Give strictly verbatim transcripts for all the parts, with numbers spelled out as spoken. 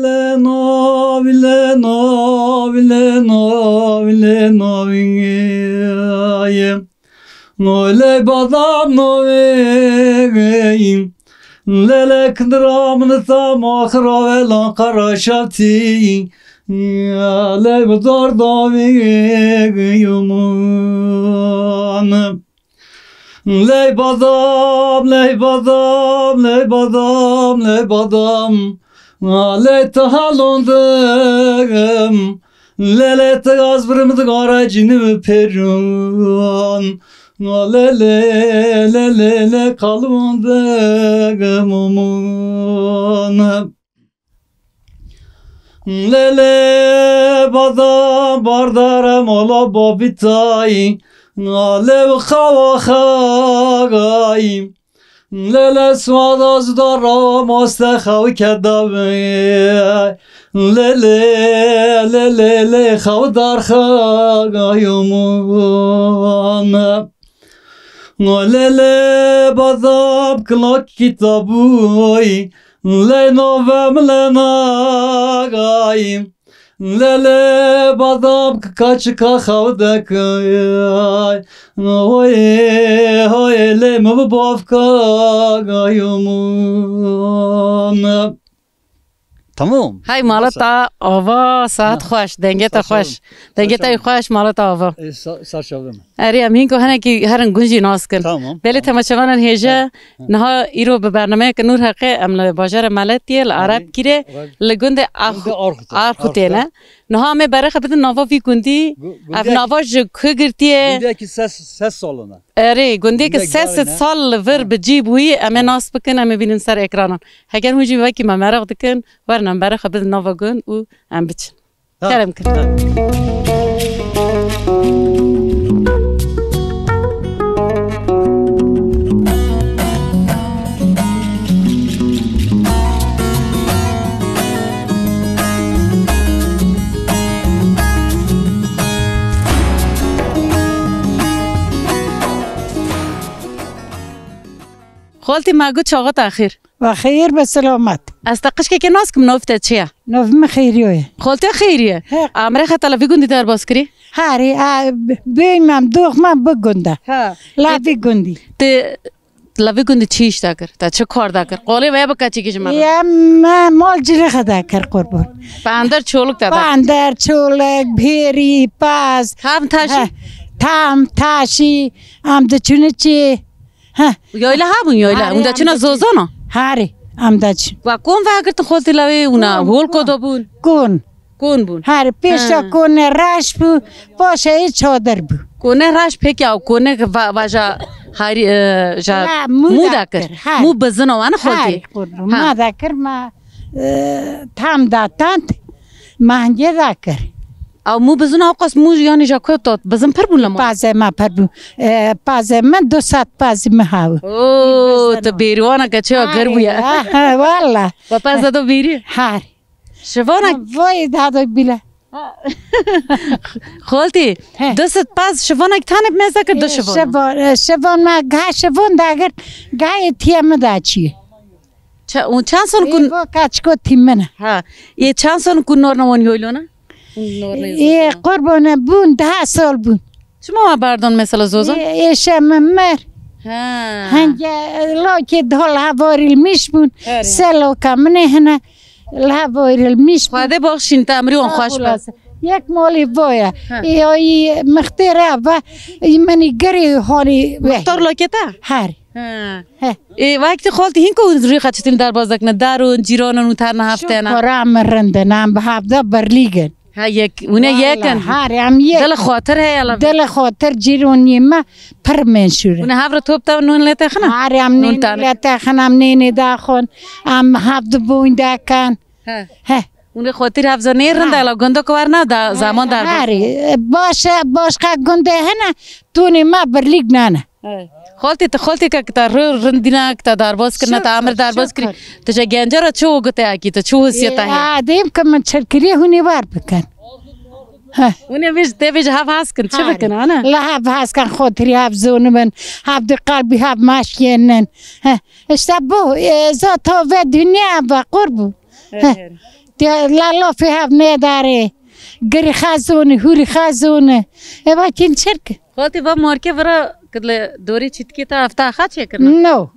Navi le, navi le, navi le, navi ye. No lê badam no ê. Lê lê kindira min tam axira ve lan qara şevtî. Lê bi dar davî yumun. Ley badam, ley badam, ley badam, ley badam. Ley te halondim. Lê lê te az birim digara cîni bi pêrûn. Lê lê, lê lê, lê qalondim omun. Lê lê badam bardare mala babî tayî. Lê bi xawa xagayî. Lê lê suada zuda rawa maste xewi kedavê. Lê lê, lê lê, lê xewi dar xagayomon. Lê lê badam kilak kitabûy. Lê nove min lê nagayî. Lê lê badam kika çika xew dekay. Hoyê, hoyê lê min bi bavka gayomon. Tamam. Hay mala te ava, saet xweş, dengê te xweş. Dengê te xweş, mala te ava. E, sa-, sar çavê min. Erê, em hîn ku hinekî herin gund jî nas kin. Tamam, belê tamam. Temaşevanan hêje, ha, niha îro bi bernameyeke Nûr Heqê em li bajarê Meletiyê, li Erê, Arabkirê, Arab-, li gundê Arx-, gundê Arxutê. Arxutê ne. Arxutê. Niha em ê berê xwe bidin nava vî gundî. Gu-, ev gundiyek-, nava ji ku girtiye? Gundiyekî ses, ses salon e. Erê, gundiyekî gundiyek ses sed sal li vir, ha, bi cî bûyî, em ê, ha, nas bikin, em ê bînin ser ekranan. Heger hûn jî wekî me meraq dikin, werin em berê xwe bidin nava gund û em biçin. Ha. Kerem kir. Ha. Xaltî me got çaxa te xêr. Ve xêr be selamet. Ez te qişkekê nas kim, nav te çi ye? Nav min Xêriyo ye. Xaltê Xêriye. He. Amre xeta li vî gundî derbas kirî? Harî, a, bêyî me, dox me bi gund e. Ha. La vî gundî. Te li vî gundî çi îş de kir? Te çi kar de kir? Qolê ve bi keçikî ji me re. Ya me mal cilê xwe de kir qurban. Pander çoluk te de. Pander, çoluk, bêrî, paz. Tam taşî. He. Tam taşî. Em diçûne çi? Heh. Yayla hebûn, yayla. Harê, hûn de em çûna diçûn. Zozana? Harê, em diçûn. Wa kon vegirtin xoltî lawê, hûna hol kodo bûn? Kon. Kon bûn. Harê, pêşa, ha, kone reş bû, paşa yê çadir bû. Kone reş pêkî ew kone va-, vaja harî, e, ja mû da kir. Mû bizin o, ana xoltî. Harê, qurban. Ha. Ma da kir, ma, e, tam da tant, ma hingê da kir. Ew mû bizin ew qas mû, yanî ja ku tat bizin pir bûn lema? Pazê me pir bû. E, pazê me du sed pazî me hawi. Oo, tu bêrîwana keçeya ger bûye. Ha, ha, walla. Wa pazê do bêrî? Har. Şivanek. Vay dado bile. Xoltî, he, du sed paz şivanek tane meze kir, du şivan. Şivan, e, şivan me, ga şivan dagir, ga etiye me da çi. Çe-, û çend sal ku... Ê, bo kaçko tîmine. Ha. Ê çend sal ku norna wan yoylona? Ê qurbane bûn, daha sal bûn. Çima wa berdon mesela Zozan? Ê, ê şeme mer. Ha. Henge lokê dol havarilmiş bûn. Her. Se loka mine hene. Lha boyrilmiş. Xwedê baxşîn te, emrî wan xweş be. Yek molî boya. Ha. Ê, o yî mixtêr e, va, yî menî gerê honî ve. Muxtar lokê te? Her. Ha. He. Ê, wek ti xaltî hîn ku rîxa çitin derbaz dekine, dar û cîranan û terna heftena. Şukura min rindin, em bi hevda birlîgin. Ha, yek, hûn ê yek in. Wala, her, em yek. Dil xatir heye la. Dil xatir cîronî me pir menşûr e. Hûn ê hev re top tevin nûn lê texine? Her, em nûn lê texin, em nênê daxon, em hevdi bûn dekan. He. He. Hûn ê xatir hev zor nê rind e, la gundok werna da, zaman da. Herî, baş e, başqa gundê hene, tûnê me birlîk nane. He. Xaltê, tu xaltêke ki te ri-, rindîna, ki te derbas kirine, te emir derbas kirî. Şükür. Tu ji gence re çi gotê ekî, tu çi hosiyeta heye? Ê, adem ki min çirkirî hûnê wer bikin. He. Hûnê vêj, tê vêj hev hez kin, çi bikin, ana? La hev hez kin, xatirî hev zonibin, hev di qalbî hev meşkênin. He. İşte bu, e, zato ve dünya ve qurbu. He. He. Te la lafê hev nêdarê. Girî xezûnî, hûrî xezûnî. Eva kîn çirk. Xaltî va marke vira kidle dorê çîtkê ta hefta xaç yekirna? No.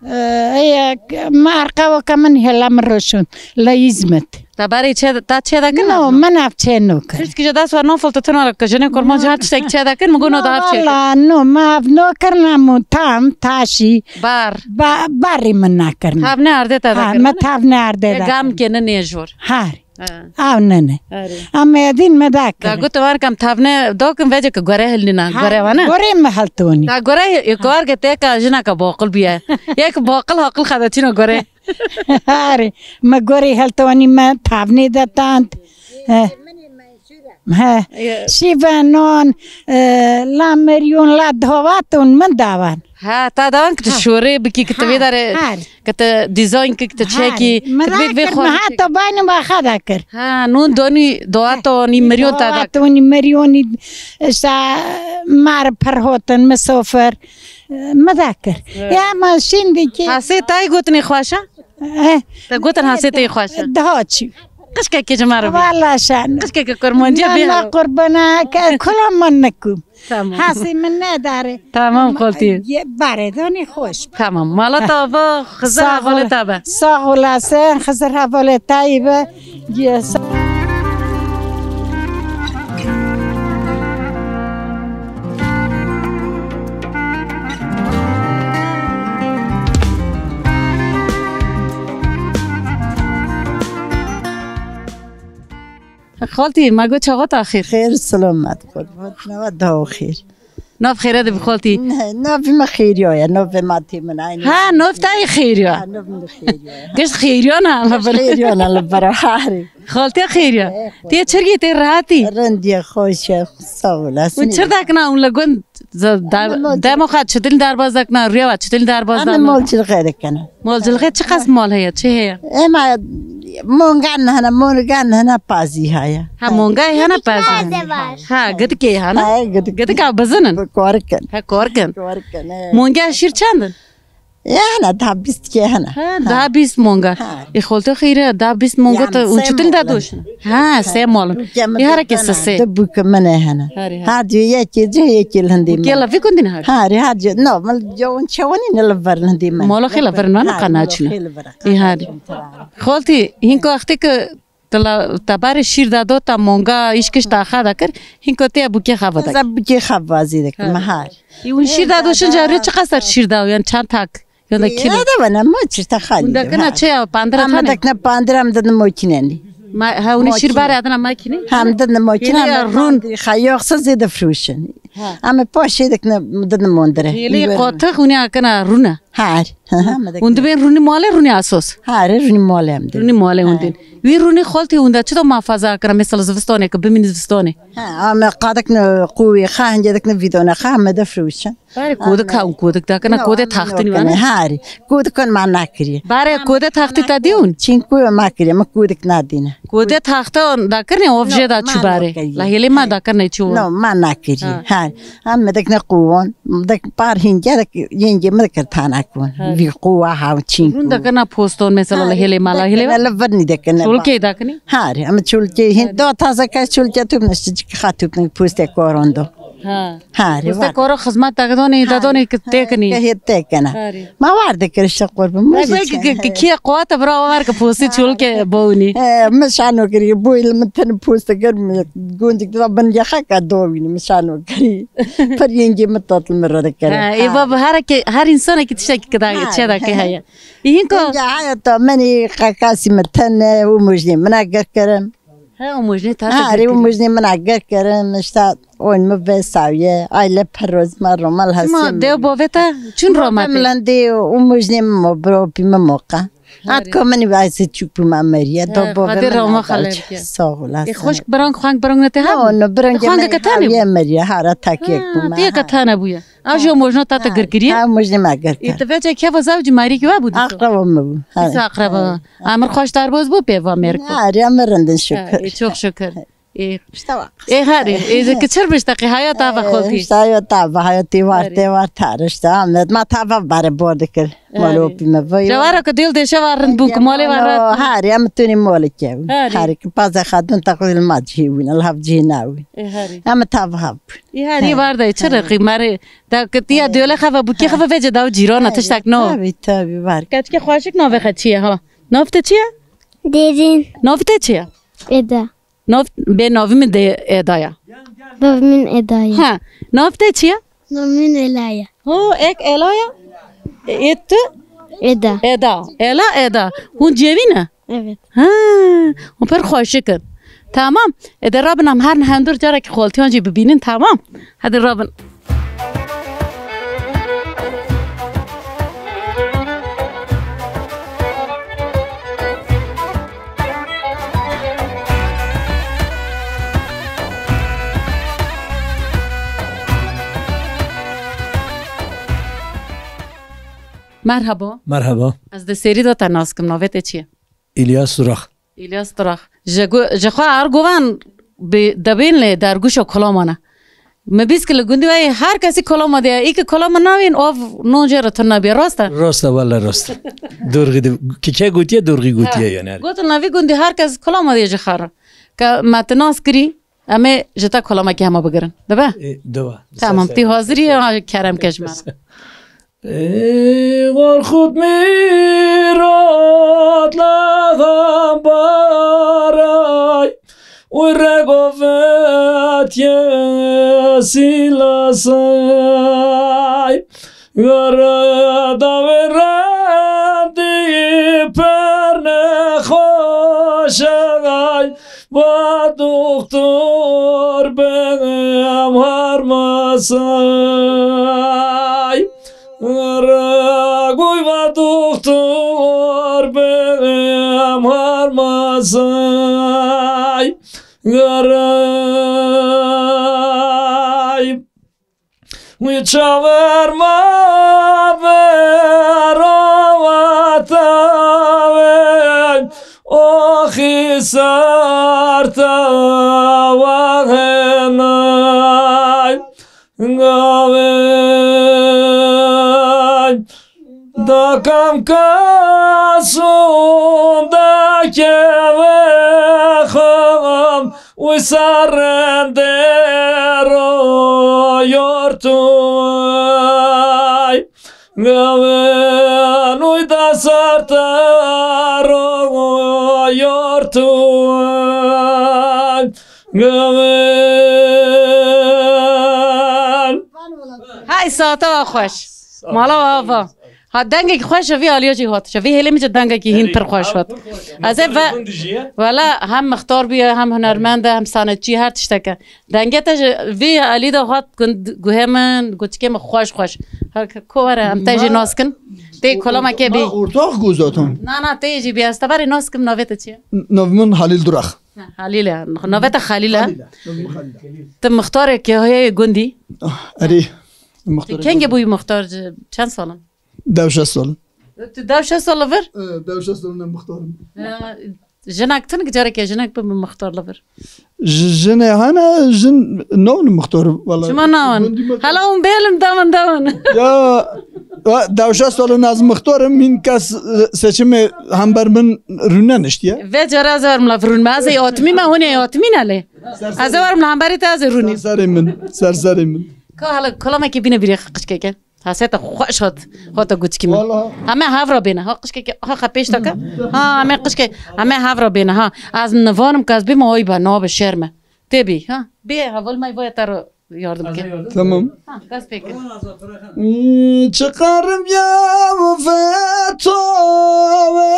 Ê, ê, ma erqewa ke min hela min roşun. La Îzmit. Ta berê çê, ta çê de kirna? No, min ev çê no kir. Çiştkî jê dest war nafil tu tuna ke jinê kurmancî her tiştek çê de kin, min got no da ev çê. Valla, no, ma ev no kirna mu tam, taşî. Bar. Ba-, barî min nakirna. Tavne erdê te de kirna? Ha, me tavne erdê de. Gam ke ne nêjor. Har. Ha. Ew nene. Erê. Em edîn me da Da kir. Got war kam tavne dokin vece ke gore hilnina, ha, gore wana? Gore me heltonî. Da gore ye kar ke teka jina ke boqil biye. Yek boqil haqil xada çino gore. Harê, me gorê heltonî me tavnê de tand. He. He. Ye. Şîve non, e, la meryon, la dawaton min dawan. Ha, ta dawan ki tu şorê bikî, ki tu vê dare, ki tu dizayn ki, ki tu çekî, ki tu vê vê xor. Me hata bayne ba xada kir. Ha, non donî dawatonî meryon ta da. Dawatonî meryonî, işte, mar perhotin, misafir. Me da kir. Evet. Ya ma şimdiki. Hasê tayê gotinê xweş e? Eh. Te gotin hasê tayê xweş e? Daha çi? Qişkekê ji me re bê. Valla şan. Qişkeke kurmancî bê. Allah qurbana ke kula min nikum. Tamam. Hasê min nedare. Tamam, xaltî. Ye, baredonî xweş. Tamam. Mala te ava, Xizir hevalê te be. Sağ olasın. Xizir hevalê te be. Yes. Xaltî, me got çawa te xêr? Xêr, selamet, qurban, nava daw xêr. Nav xêre de bi xaltî. Ne, navê me Xêriya ye, navê matê min aynı. Ha, nav te yê Xêriya. Ha, navê min Xêriya ye. Gişt Xêriya ne, li vir. Xêriya ne, li vir, harî. Xaltiya Xêriya. Tê çirgî tê rahatî. Rindî xweş e, sağ olasın. Û çir dakina û li gund demo xwe çitil derbaz dakina, rûya we çitil derbaz dakina. Em mol çirxê dikine. Mol cilxê çi qas mal heye, çi heye? Ema mongan hene, mongan hene pazî heye. Ha, mongay hene pazî. Taze var. Ha, gidikê hene. Ha, gidik. Gidik ew bizinin. Korikin. Ha, korikin. Korikin, he. Monga şîr çend in? Ya hene, daha bîst kê hene. Ha, daha bîst monga. Ha. E, xolto xîre, daha bîst monga te un çitil da doşin. Ha, se malin. E, hereke sese. De bûke min e hene. Her diyor yekê cih, yekê li hindê min. Kê la vî kundin her? Her, her diyor. No, mal yawun çewanî ne li ver li hindê min. Mala xê li ver ne, ne qana çine. E, her. Xoltî, hinko axtê ke te la, te barê şîr da do, ta monga, îşkiş ta xa da kir, hinko te bûkê xa va da kir. Za bûkê xa vazî de kir, me har. E, un şîr da do şinca rê çi qasar şîr da, yan çand tak? Yonda kilo. Ya da bana mo çi ta xali. Unda kana çe ya pandira tane. Ama dakna pandira, am da mo kineni. Ma ha uni şirbare adına makine. Ha, am da mo kineni. Ya run. Ha, yoksa zede fruşen. Ama poşe dakna da mondre. Yeli qotix uni akana runa. Har. Undi ben runi male, runi asos. Har, runi male am da. Runi male undin. Wi runi xolti unda çi da muhafaza akana, mesela zivistone ke bimini zivistone. Ha, ama qadik ne quwi, ha, hende dakna vidone, ha, me da fruşen. Bare kodik ha, un kodik dakina, kode taxtini wana. Hari. Kodik kon ma nakiriye. Bare kode taxti ta diun. Çin kuyo ma kiriye, ma kodik nadine. Kode taxta on dakirne, ovje da çubare. La hele ma dakirne çu. No, ma nakiriye. Hari. Am me dekne kuon, dek par hinge dek yenge me dekir tana kuon. Vi kuwa ha çin. Run dakina poston mesela la hele ma la hele. La verni dekine. Çulke dakini? Hari, ama çulke hin do taze ka çulke tupne, işte cik ha tupne poste korondo. Ha. Harî. Poste koro xizmet te donê, te donê ki têkinî. Ke hê têkene. Harî. Ma war de kirişte qurbim. Ki ki ki ki kuat bira war ki poste çolke boni. E, mi şano kiri, bu il mi ten poste kir mi, gundik da bin yaxa ka dovini, mi şano kiri. Per yenge mi tatlı mi rode kere. Ha, e bab, her ki, her insana ki tişte ki da çe da ki heye. Hinko. Ya hayata meni kakasi mi ten, u mujni mina gerkerim. He, o mujnê ta te. Ha, rê û mujnê min a ger kirin, işte oyun mu ve sawiye, aile peroz ma romal hasiye. Çima dew bovê te çün romatê? Milendê û mujnê min mo bro pî min moqa. At ko min vayse çuk pî ma meriye, do bovê min. Xwedê roma xalê bike. Sağ olasın. E, xwişk birang, xwang birang ne te ha? No, no, birang. Xwang ke tane. Ye meriye, hara takek pî ma. Tiye ke tane bûye. A jo mojno ta te ger kiriye? Ha, mojno ma ger kir. E, te vece keva zav cimarî ki wa bû diso? Akraba me bû. Diso akraba. Amir xweş darbaz bû pê va mêrko. Ha, riya me rindin şükür. E, çok şükür. Ê, işte bak. Ê, herî. Ê, ki çir bişteqî, haya tava xoltî. İşte haya tava, hayatî var, Herî. Te var, tar, işte Ahmet. Ma tava bare bor dikir. Herî. Malopî me vay. Cewara ku dil deşe var rind bû, ku malê var rahat bû. Herî, em tuni molike. Herî. Herî, ki paze xadun ta xil ma cihî win, Allah cihî na win. Ê, herî. Em tava hab. Ê, herî, Herî. Var de, çi Herî. Reqî, merê, da, ki tiya Herî. Diyole xeva bû, ki Herî. Xeva vece daw cîrana, Herî. Tiştek no. Tabii, tabii, var. Keçke xweşik navê xwe çi ye, ha? Nav te çi ye? Derin. Nav te çi ye? Eda. Nav, bê navî min de Eda ya. Navî min Eda ya. Ha, nav te çi ye? Navî min Ela ya. Ho, ek Ela ya. E, e tu? Eda. Eda. Ela, Eda. Hûn cêvî ne? Evet. Ha, hûn pir xweşik in. Tamam. E de rabin em her nihendur carekî xoltiyan jî bibînin, tamam. Hadi rabin. Merhaba. Merhaba. Ez di serî de te nas kim, navê te çi ye? İlyas Durak. Îlyas Turax. Ji gu-, ji xwe argovan bi debên lê dergûşa kolama ne. Me bîst ki li gundî we yê her kesî kolama diye. Î ki kolama navên av non jê re tune nabiye. Rast e? Rast e, wele rast e. Dorxî de, kike gotiye, dorxî gotiye Ha. Yani. Gotin li vî gundî her kes kolama diye ji xwe re. Ke me ti nas kirî, em ê ji te kolamekî hema bigirin. Dibe? E, dibe. Tamam, Ser tî ser. Hazirî ya kerem ke ji me re. Ê, Gorxut Mîrat lexembaray, û regovetiye sîlasay, gere davê rendî per nexweşay, va doktor bêm harmasay. Regoy va doktor bêm harmasay. Garay. Wî çaver ma verava tavên, oxî ser tava henay. Gavên da kam kasûn da keve xam, wî serrendê ro yortûy. Gavên wî da ser te ro yortûy. Gavên. Hay saeta we xweş. Mala we ava. Ha, dengekî xweş ji vî aliya jî hat. Ji vî hêlê min jî dengekî hîn pir xweş hat. Ez ê ve-, wela hem mixtar bûye, hem hunermend e, hem sanetçî, her tiştek e. Dengê te ji vî alî de hat gund-, guhê min, goçikê min xweş xweş. Her ke-, ko were, em te jî nas kin. Tê kolamekê bî. Ma ortax go zaten. Na, na, tê jî bî. Ez te berê nas kim, navê te çi ye? N-, navê min Halîl Durax. Ha, Halîl e. Navê te Xalîl e. Xalîl e. Navê min Xalîl e. Tu mixtarekê heye gundî? Ah, erê. Tu kengê bûyî mixtar, ji çend sal in? Dew şeş sal in. Tu dew şeş sal li vir? E, dew şeş sal in mixtar im. E, jinek tune, carekê jinek bi mixtar li vir. Ji-, jinê hene, jin navin mixtar, wala. Çima navin? Gundî me Hala hûn bêlim dawin dawin. Ya, wa, dew şeş sal in ez mixtar im, hîn kes, e, seçimê hember min rûne niştiye. Vê cara ez werim li vir rûn me, ez ê atmî me, hûn ê atmî ne lê. Ez ê werim li hemberî te, ez ê rûnî. Ser serê min, ser serê min. Ka hala kolamekê bîne bîrê qişkeke. Haseta xweş hat, hata goçikî min. Wala. Heme hev re bêne. Ha qişkeke, ha xwe pêş dake. Ha, heme qişke, heme hev re bêne. Ha, ez nivanim ke ez bîme, oy be, nabe şerme. Tê bî, ha. Bê heval me vaya te re yardım ke. Tamam. Ha, dest pê ke. Çi qerim ya ve to ve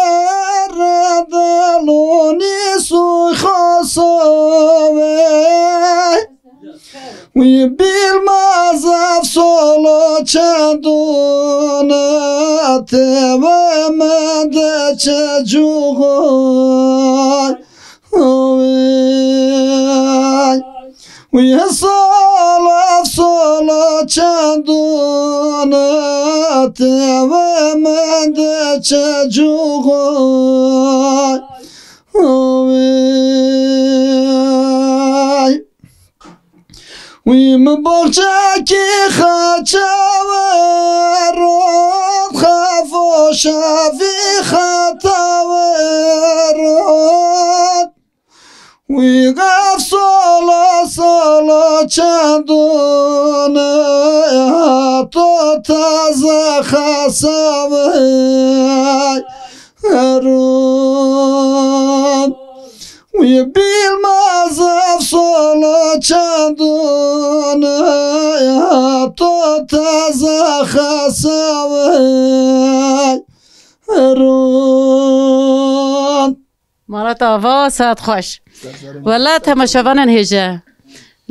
re deloni suy xasave. Wî bilmez ev solo çendûn e, tevê me de çecûxay. Wî solo, ev solo çendûn e, tevê me de çecûxay. Wî min baxçekî xeçe we rot, xefoşa vî xete we rot. Wî gef sala sala çendone, to teze xese we heron. Wî bilmez ev sala çendone, to teze xese we heron. Malat Ava, saet xweş. Wela temaşevanên hêje.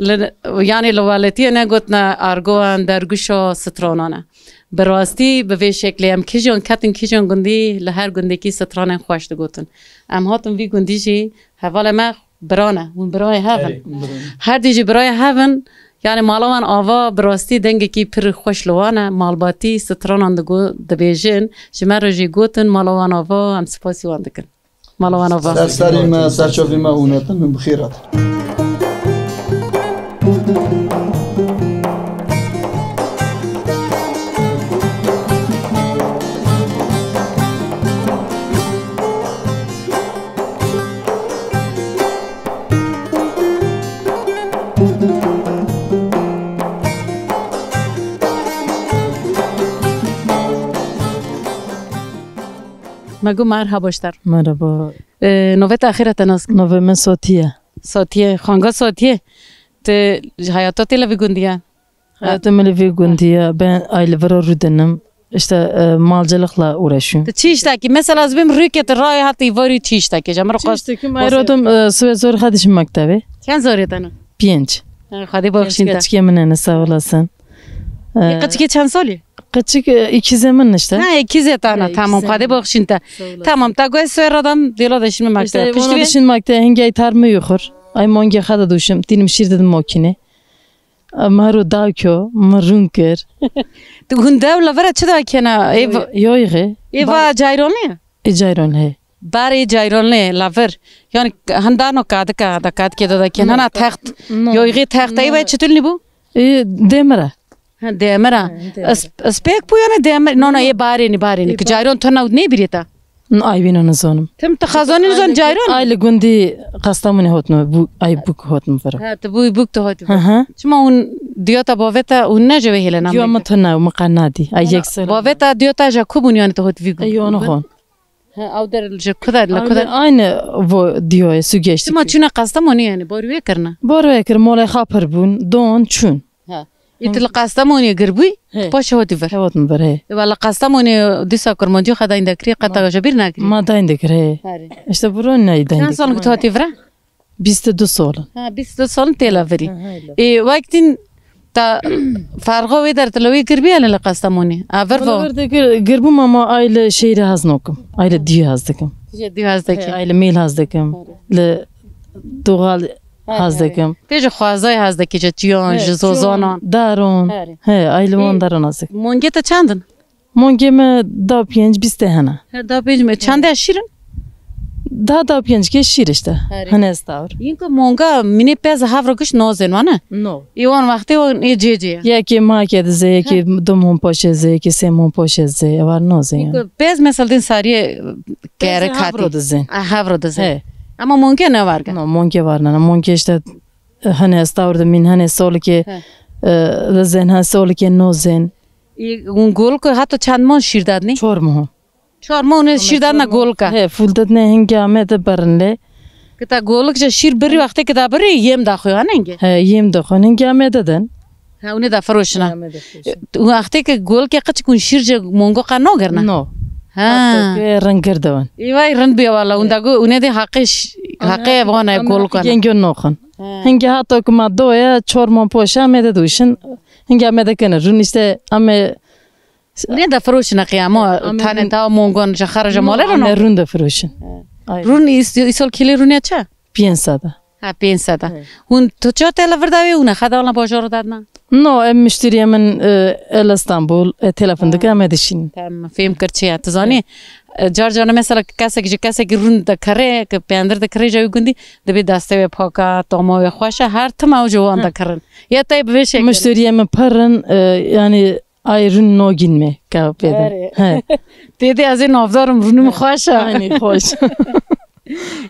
Li, yanî li welatiyê ne gotine argoyan, derguşa, stranan e. Bi rastî, bi vê şeklê em kîjan ketin kîjan gundî, li her gundekî stranên xweş digotin. Em hatin vî gundî jî, hevalê me biran e, hûn birayê hev in. Erê, hûn birayê. Her dî jî birayê hev in, yanî mala wan ava bi rastî dengekî pir xweş li wan e, malbatî stranan digo-, dibêjin, ji me re jî gotin, mala wan ava, em spasî wan dikin. Mala wan ava. Ser serê me, ser çavê me hûn hatin, hûn bi xêr hatin. Me got merhaba ji te re. Merhaba. Ee, navê te xêr e, te nas kim? Navê min Sotiye. Sotiye, xanga Sotiye. Tu ji heyata tê li vî gundî ye? Heyata min li vî gundî ye. Ben ay li vira rûdinim. İşte, e, malcılıkla uğraşıyorum. Tu çi iş dikî? Mesela ez bêm rûkê tu rayê hatî varî çi iş dikî? Ji min re Çi qas iş dikim? Ay rodim, e, sibê zor xwe dişim mektebê. Çend zarê te ne? Pênc. Ha, Xwedê Pênc baxşîn te. Keçikê min ne, sağ olasın. E, E, keçikê çend salî? Keçik, e, ikizê min işte. Ha, ikizê te ne. E, Tamam, ikizê Xwedê min. Baxşîn te. Sağ olasın. Tamam, te goy sibê radam dêla de şîme mektebe. İşte Piştî vê dişin mektebe, hingey tar mi yuxur. Ay mongê xwe de duşim, tînim şîr dedim makîne. Em her û dawkyo, min rûn kir. Tu hûn dew li vir e çi dakene? Ê va-, Yoyê, yoyê. Ê va Bar- cayronlê? Ê cayron he. Barê cayronlê li vir. Yani hindano kadika, da kadikê de dakên. No, hana ka-, text. No. Yoyê text. Ê No. ve çi tûl nîbû? Ê demir e. Ha, demir e. Ha, demir. Es-, spêk bû yani demir. No, no, ê barê nî, barê nî. Ê Ki bar- cayron tu ne nêbirê te. N-, ay wîna nizanim. Tim tu xezanî nizan cayron? Ay li gundî Kastamonê hotme bû, ay bûk hotme vira. Ha, tu bû bûk tu hotî Hı vira. Hı. Çima hûn diya te bavê te hûn ne ji wê hêle nam Diya min tu ne, min qe nadî. Ay Ana, yek sene. Bavê te diya te ji ku bûn yani tu hotî vî Ay gund? Ona xon. Ha, ew der ji ku der, li Ay ku der? Aynı vo diyoye su geçti. Çima çûne Kastamonê yani, bor wê kirine? Bor wê kir, molê xapir bûn, don çûn. Ha. Î tu li Qastamonê gir bûyî, He. Paşê hatî vir. Hevat min vir, he. Ê, wela Qastamonê dîsa kurmancî xwe dayîn dekirî, qet Ma-, ji bîr nekirî? Ma dayîn dikir, he. Herê. İşte buron ney dayîn Çend dikir. Sal ki tu hatî vir e? Bîst û du sal. Ha, bîst û du sal tê le virî. Ha, ha, le. Ê, wek tîn ta ferqa wê der tu li wê gir bî, yani li Qastamonê? A vir Wala vo. Vir de gir, gir bûm ama ay li şehîrê hez nakim. Ay li diyê hez dikim. Tije dî hez dikî. He, ay li mêl hez dikim. Herê. Li doğal He, hez he. Dikim. Tê ji xwezayê hez dikî, ji çiyan, He, ji çiyan, zozanan. Daron. Herê. He, ay li wan Ê, daron hez dikim. Mongê te çend in? Mongê me da pênc, bîst hene. He, da pênc me. Çend e şîr in? Da, da pênc ke şîr işte. Herê. Hene ez tawr. Yin ku monga minê pez hev re giş nozên wan e? No. Ê wan wextê wan ê cê cê ye. Yekê make dize, yekê He. Du mon paşe ze, yekê sê mon paşe ze, evar nozên Yin yani. Ku pez mesel din sariyê Pez kerek hev hatî. Ro dizên. A, hev ro dizên. He. Ama monge ne warge? No, monge warnana. Monge işte, e, hene ez tawr de min, hene solike, He. E, dizên, hene solike nozên. Ê, hûn golko heta çend mon şîr dadnê? Çor mon. Çor mon şîr dadne golka. He, fûl dadne hingê ame de berin lê. Ki ta golik ji şîr birî wextê ki da birî yêm daxuyan hingê. He, yêm daxuyan hingê ame de den. He, hûnê da firoşina. He, ame de firoşina. Û wextê ki golke qiçik hûn şîr ji mongo qe nagirne? No. Ha. Hatta ki rengir de wan. Ê vay rind bê wala. Hûn da go, hûnê de haqê ş-, haqê vana golkan. Gengê noxin. He. Hingê hatta ki ma doya çor mon poşe ame de duşin. Hingê ame de kene. Rûn işte ame Hûn ê de firoşine qiyamo, Em ê tane rûn- ta mongon ji xera ji No, malê re em ê no? Rûn de firoşin. He. Ay. Rûn îs-, îsol kîlê rûnê çi? Pênc sed e. Ha, pênc sed e. He. Hûn tu ça te li vir dawê hûn e xedana bajara dadna? No, em muşteriyê min, e, el Stenbol, e, telefon dike, Ha. em ê dişînin. Tamam, fêm kir çi ye. Tu zanî, e, car carna mesela kesekî ji kesekî rûn dikire, ki peyndir dikire ji wî gundî, dibê destê wê paka, tama wê xweş e, her tim ew ji wan Ha. dikirin. Ya tey bi vê şekilde. Muşteriyê min pir in, e, yanî ay rûn nagîn me, ka pê de. Erê. He. Tê de ez ê navdar im, rûnê min xweş e. Aynî xweş.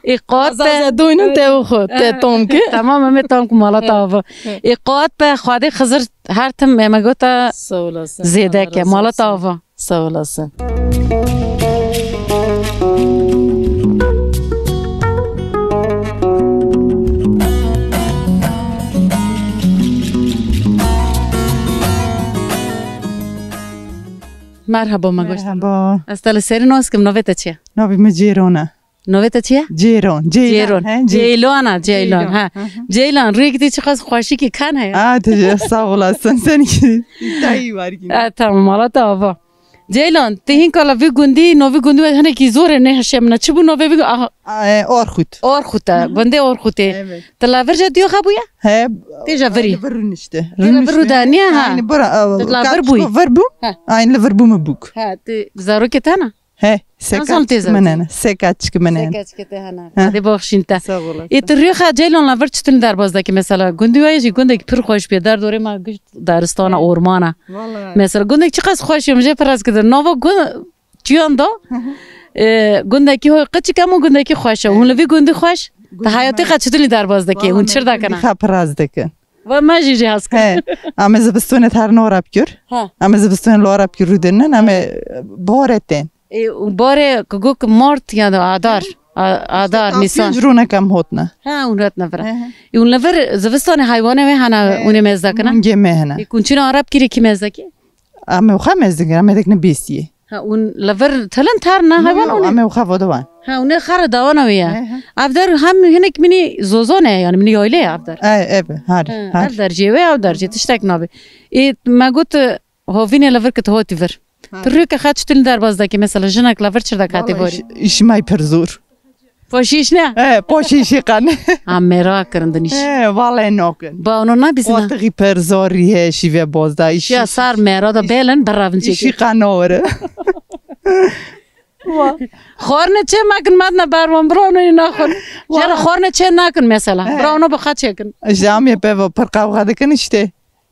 Ê qat be. Zaza doynin te û xwe, te tam ki. Tamam, em ê tam ku mala te ava. He. Ê qat be, Xwedê Xizir her tim me gota Sağ olasın. zêde Allah ke, razı mala te olsun. ava. Sağ olasın. Merhaba, me goş. Merhaba. Ez te li serî nas kim, navê te çi ye? Navê min Cêron e. Navê te çi ye? Cêron. Ceylan, Ceylan. he, Cey- Ceylana, Ceylan, Ceylan. ha. Hı hı. Ceylan, rûyekî te çiqas xweşikî ken heye. Aa, te sağ olasın. Sen ki. Tayî var ki. E, tamam, mala te ava. Ceylan, te hîn kala vî gundî, navî gundî we hinekî zor e, nehişe min e. Çi bû navê vî gu-, aha. Aa, e, Orxut. Orxut e, Hı hı. gundê Orxutê. Evet. Te la vir je diyo xebûye? He. Tê je virî. Li vir rûnişte. Tê li vir rû de, niye ha? Aynı bura, Te la vir bûyî. Vir bû. Ha. Aynı li vir bû mi bûk. Ha, te zarokê te ne? He, Nasıl sekaçki teyze? Menene. Sekaçki menene. Sekaçki te hene. Ha. Hadi baxşîn te. Sağ olasın. Ê, tu rêxa Ceylan la vir çitin derbaz deke mesela? Gundî wayê jî gundek pir xweş bê. Der dorê ma giş daristana, ormana. Vallahi. Mesela gundek çiqas xweş yom jê piras kidin. Nava gun-, çiyan da, Hı hı. e, gundekî hoy qeçik ama gundekî xweş e. Hûn li vî gundî xweş? Te hayatê qe çitin derbaz deke? Hûn çir dakena? Xa piras deke. Ve me jî jê hez kir. He, em ê zivistonê her nora bikir. Ha. Em ê zivistonê lora bikir rûdinin, em ê bahorê tên. Ê, û barê ku got ku mart ya da adar. A-, adar, Nîsan. Pênc rûnek em hotne. Ha, hûn hotne vira. He, he. Ê, hûn li vir zivistanê heywanê wê hene, He, hûn ê mez dakine? Mungê me hene. Ê, hûn çîna arab kirê kî mez dake? Em ê xwe mez dikin, em ê dikine bêsiyê. Ha, hûn li vir tilin tar ne heywan hûn ê? Em ê xwe vodewan. Ha, hûn ê xera dawana wê ye. He, he. Ev der hem hinek minî zozon e, yani minî yayle ye ev der. E, ev, her, Ha, her. Ev der jê wê, ev der jê, tiştek nabe. Ê, me got, e, hovînê li vir kit hotî vir. Ha. Tu rûyeke xeç tu li derbaz dake, mesela jinek li vir çir dake hatê Vallahi borî? iş, iş may pir zor. Poşîş ne? He, poşîşî qan. Ha, merak kirin din iş. He, vallahi nakin. Ba onu nabîzina? Otiği pir zor he, şîve bozda iş. Ya sar mera da belin, beravin çekin. İşi qan ore. Xorne çê mekin, medne berwan, bira onu naxon. Jara xorne çê nakin mesela. He. Bira onu bi xeç çekin. Jamiye peva pir qavga dikin işte.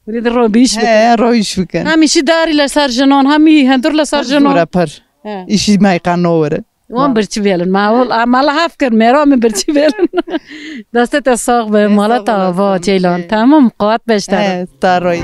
Wî de ro bîş bikin. He, ro iş bikin. Hem işî darî li ser jinan, hem î hendur li ser Pir jinan. Zor e, pir. He. İşi may qan ore. Wan birçî vêlin. Ma ol, ma la haf kir, mêra min birçî vêlin. Destê te sax be, He, mala sağ te ava, olasın. Ceylan. He. Tamam, qewat beşdar. He, ta roy.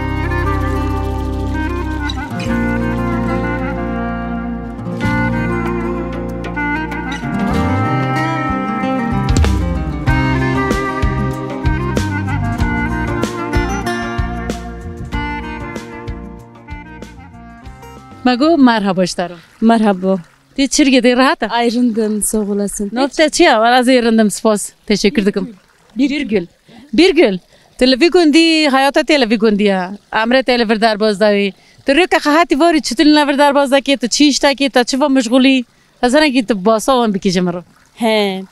Me got merhaba ji te re. Merhaba. Tê çirgê tê rehat e? Ay rindim, sağ olasın. Nav te çi ye? Wela ez ê rindim, spas. Teşekkür dikim. Birgül. Birgül. Tu li vî gundî, heyata te li vî gundî ye. Emrê te li vir derbaz dawî. Tu rêke xehatî varî çitin li vir derbaz dake, tu çi iş dake, tu çi va meşgulî? Ez hinek tu basa wan bikî ji min re. He.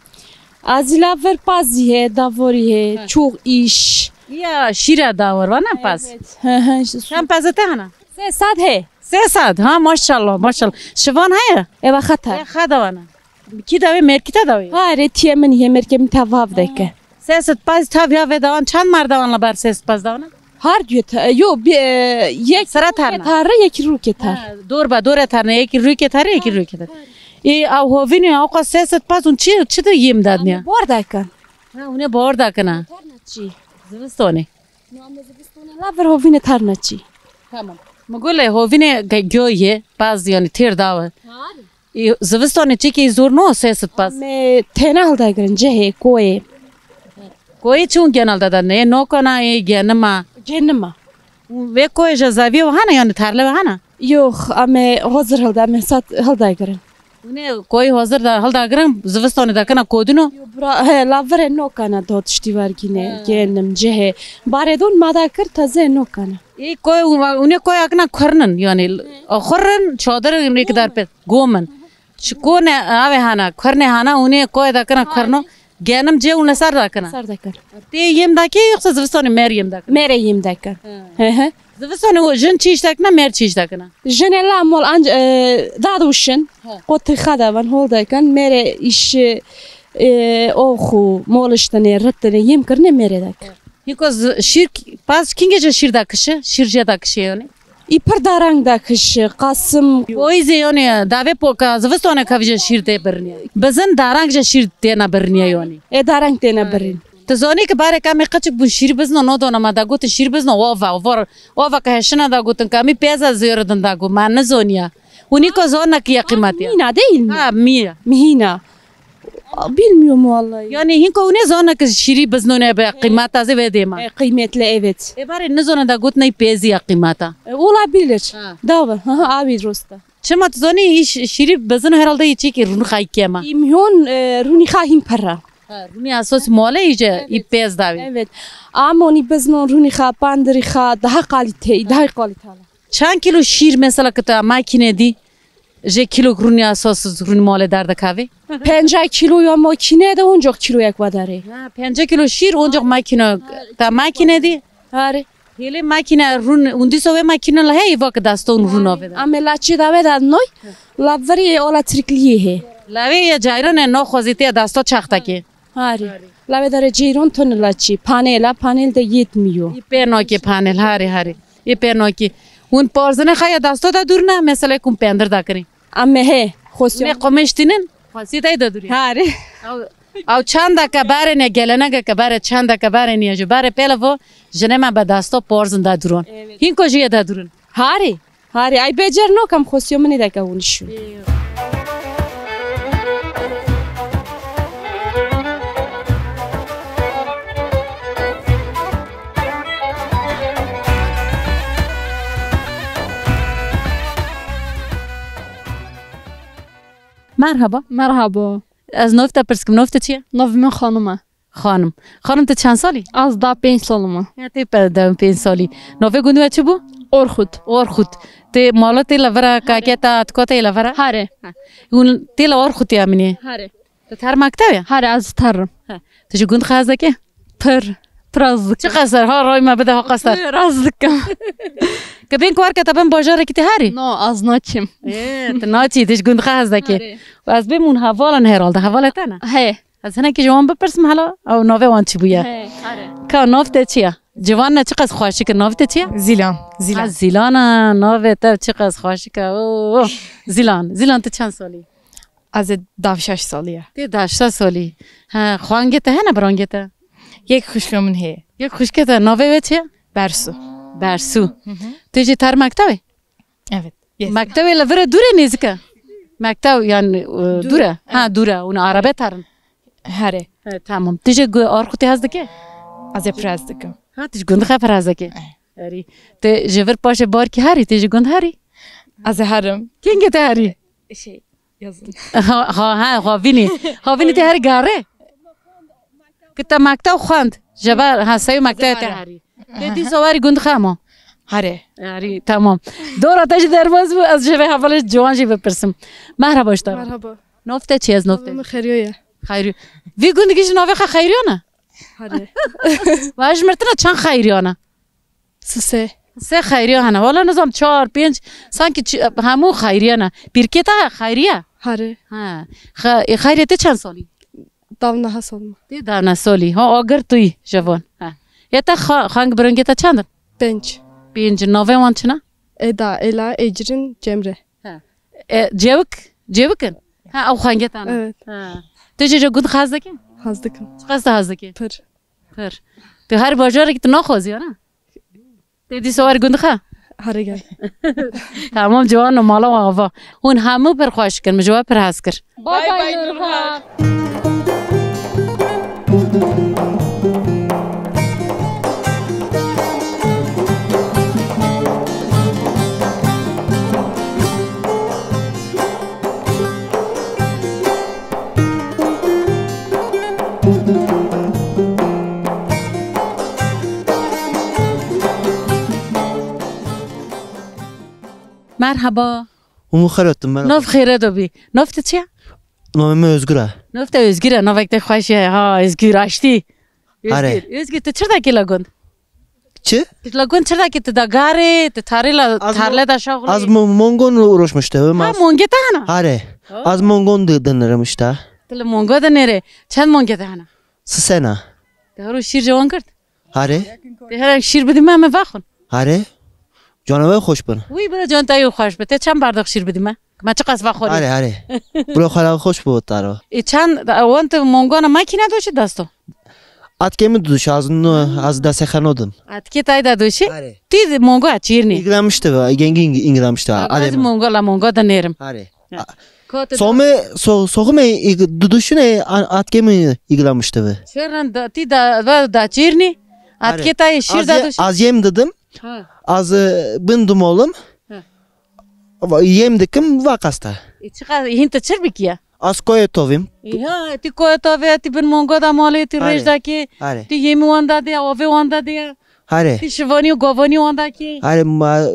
Ez la vir pazî he, davorî he, Ha. çok iş. Ya şîra dawar, va ne paz? Evet. Hı hı. Çend pazê te hene? Sê sed he. Sê sed, ha, maşallah, maşallah. Şivan heye? Eva xata. E, xada wana. Kî dawê, mêrkî te dawê? Ha, re tiye min ye, mêrkê min tevav deke. Sê sed paz tav ya ve dawan, çend mar dawan la ber sê sed paz dawan? Har diyor ta-, yo, bi, e, yek Sera ruke tarna. Tarre, yek ruke tar. Ha, dor ba, dore tarna, yek ruke tarre, yek ruke tar. E, ew hovînê, ew qas sê sed paz un çi, çi de yem dadniya? Ama bor dakan. Ha, une bor dakana. Tarna çi? Zivistonê. No, ama zivistonê la vir hovînê tarna çi? Tamam. Mi gule hovînê ge-, göye, paz yani têr dawe. Har. Ê, zivistanê çêkê zor no, sê sed pez. Em, e, têne hildagirin, cihê, koyê. Koyê çûn genelde de ne, nokana ê genima. Genima. Vê koyê je zaviyê we hene, yani terle we hene? Yox, em ê hazir hilda, em ê sat hildagirin. Hûn ê koyê hazir de hildagirin, zivistanê de kina kodino? Yo, bira, he, la virê nokana do tiştî vergîne, He. genim, cihê. Barê don ma da kir, teze nokana. Ê koy, hûn ê koy akina kurnin, yani, xurrin, çadir, rêkdar pê, gomin. Ji ku ne, avê hana, kurnê hana, hûn ê koyê de kina kurno. Genim cê û li ser dakine? Ser dakine. Tê yêm dakê yoksa zivistanê mêr yêm dakine? Mêrê yêm dakine. Hı. Hı hı. Zivistanê o jin çi iş dakine, mêr çi iş dakine? Jin ê la mol anc-, e, dadwişin. Hı. Qotî xwe davan hol dakin. Mêrê iş, e, ox û mol iştinê, ritinê, yêm kirinê mêrê dakin. Hîko z-, şîr k-, pas kingê jê şîr dakişe? Şîr jê dakişe yanî? Î pir darang dakişe, qasim. Poyîzê yanî davê poka zivistone kavî jê şîr tê birniye. Bizin darang jê şîr têna birniye yanî. E, darang têna birin. Tu zanî ki barê kamê qeçik bûn şîrî bizno nodona me da gotin şîrî bizno ova, ova, ova ke heşina da gotin kamî pêza zêre din da got, me nizoniya. Hûn îko zona ki ya qîmetiya. Mîna değil mi? Ha, mîya. Mihîna. Bilmiyorum vallahi. Yani hinko hûn ê zona ki şîrî biznone be qîmeta zê vê dêma. E, kıymetli, evet. E, barê nizona da got ney pêzî ya qîmeta. E, olabilir. Ha. Dava. Ha, ha, abi rosta. Çima tu zanî, î ş-, şîrî bizin herhalde î çîkî rûnî xay kema. Î miyon, e, rûnî xa hîn pera. Ha, rûnî esas mole îce, î pêz davî. Evet. Amonî biznon rûnî xa, pandirî xa, daha kalite, daha kalite. Çend kilo şîr mesela ki tu makine dî, jê kilo rûnî esas rûnî mole derdikavê? Penca kilo ya makine de onca kilo yek vadare. Ha, penca kilo şîr, onca makine, ta makine dî. Hare. Hêlê makîne rûn, û dîsa wê makîne la heye vake deston rûn avê de. Ame laçê dave de noy, la virê ola trikliye he. La wê ya cayranê naxwazî tê desto çaxtekê. Hare. La wê dere ceyron tone laçê. Panela, panel de yetmiyor. Î pê nakê panel, hare, hare. Î pê nakê. Hûn parzine xaya desto de dûr ne, mesela kum pendir de kirî. Ame he, xosyon. Ne qomêş tînin? Xwesî tey de dûrî. Hare. Ew, ew çandeke berê ne, gelenegeke berê, çandeke berê niye ji berê pêle vo, jinê me be dasta porzin de duron. Evet. Hinko jî yê de durin. Harî, harî. Ay becer nokem xosyo minî deke hûn şû. Merhaba. Merhaba. Ez nav te pirs kim, nav te çi ye? Navê min Xanim e. Xanim. Xanim, tu çend salî? Ez da pênc salim e. Ya, tê pe de pênc salî. Navê gundê we çi bû? Orxut. Orxut. Tê mala tê li vir e, kake te, atika te yê li vir e? Hare. Ha. Hûn tê li Orxutê ya minê? Hare. Tu ter mekteb e? Hare, ez terim. Ha. Tu ji gund xwe hez dikî? Pir. Pir ez dikim. Çi qeser ha, ray me bide ha qeser. Pir ez dikim. Ke bên kuarke te bin bajarekî tê herî? No, ez naçim. Ê, tu naçî, tu ji gund xwe hez dikî. Hare. Ez bêm hûn hevalan herhalde. Hevalê te ne? He. Ez hinekî ji wan bipirsim hela, ew navê wan çi bûye? He, hare. Ka nav te çi ye? Ciwan ne çiqas xweşik e, nav te çi ye? Zilan, Zilan. Ha, Zilan e, navê te çiqas xweşik e. Oo, oo. Zilan, Zilan tu çend salî? Ez ê dav şeş salî ye. Tê dav şeş salî. Ha, xwangê te hene, birangê te? Yek xwişka min heye. Yek xwişkê te, navê wê çi ye? Bersu. Bersu. Hı hı. Tu jî ter mektebê? Evet. Yes. Mektebê li vir e, dûr e, nêzik e? Mekteb yani, e, dûr e? Ha, dûr e. Hûn arabe terin? Here. He, tamam. Tu jî gu-, Orxutê hez dike? Ez ê pir hez dikim. Ha, tu ji gund xwe pir hez dike? Eh. Erî. Tu ji vir paşê barkî herî, tu ji gund herî? Ez ê herim. Kengê te herî? Şey, yazın. Ha, ha, ha, ha, vînî. Ha, vînî te herî gare? Ki te mekteb xwend. Ji ber, ha, sey mektebê te herî. Te dîsa werî gund xema? Herê. Herî, tamam. Dora te jî derbas bû, ez ji vê hevalê ciwan jî bipirsim. Merhaba ji te re. Merhaba. Nav te çi ye, ez nav te? Navê min Xeyriye ye. Xeyriye. Vî gundikî jî navê xwe Xeyriye ne? Herê. Wa ji mirtina çend Xeyriye ne? Sisê. Sê Xeyriye hene. Wala nizam çar, pênc, sanki çi-, hemû Xeyriye ne. Pîrkê te Xeyriye? Herê. Ha. Xe-, e, Xeyriye te çend salî? Dav neha salma. Tê dav ne salî. Ha, agir tu yî ji van. Ha. Ya te xa-, xang birungê te çend in? Pênc. Pênc. Navê wan çi ne? Eda, Ela, Ecrin, Cemre. Ha. E, cewik, cewik in? Ha, ew xangê te ne? Evet. Ha. Tu jî ji gund xaz dikî? Haz dikim. Çiqas tu haz dikî? Pir. Pir. Tu her bajarekî tu naxwazî ya ne? Tê dîsa wer gund xwe? Here gel. Tamam, ciwan o, mala wan ava. Hûn hemû pir xweş kir, min ji we pir hez kir. Bay bay, Nurhan. Merhaba. Hûn xêr hatin, merhaba. Nav xêre de bî. Nav te çi ye? Navê min Özgür e. Navê te Özgür e, navek te xweş e. Ha, Özgür, aştî. Are. Özgür, Özgür, tu çi dakî la gund? Çi? Tu la gund çi dakî, tu da garê, tu tarê la, tarle da şaxulê? Az mo-, mongon uğraşmıştı. Ha, monge te hana? Are. Oh. Az mongon di-, dinlerim işte. Tu li mongo dinêrê. Çend monge te hana? Sisena. Te her roj şîr cewan kir? Hare. Te her şîr bidî me, me vexwin. Hare. Cana we xweş bin. Wî bira can te yê xweş bi. Te çend bardak şîr bidî me? Me çiqas vexwarî. Hare, hare. Bira xwe xweş bi taro. E çend, wan tu mongana makîne doşî dasto? Atkê min doşî, az no, az dase xenodim. Atkê tay da doşî? Hare. Ti mongo çîrnî. İglemişti ve, gengi ing-, inglemişti. Adem. Mongo la mongo da nerim. Hare. Somê, so-, soxumê ig-, duduşunê a-, atkê min îglamişti bi. Şeran da, ti da, va da çîrnî. Are. Atkê tayê şîr da duş. Az yem didim. Ha. Az, e, bin dumolim. Ha. Va-, yem dikim va qasta. E, çiqa, hîn te çir bikiye? Az koyê tovim. E, ha, ti koyê tovê, ti bin mongo da malê, ti Are. Rêj dakê. Are. Ti yemî wan da diya, ovê wan da diya. Hare. Ti şivanî û govanî wan dakê. Hare, ma,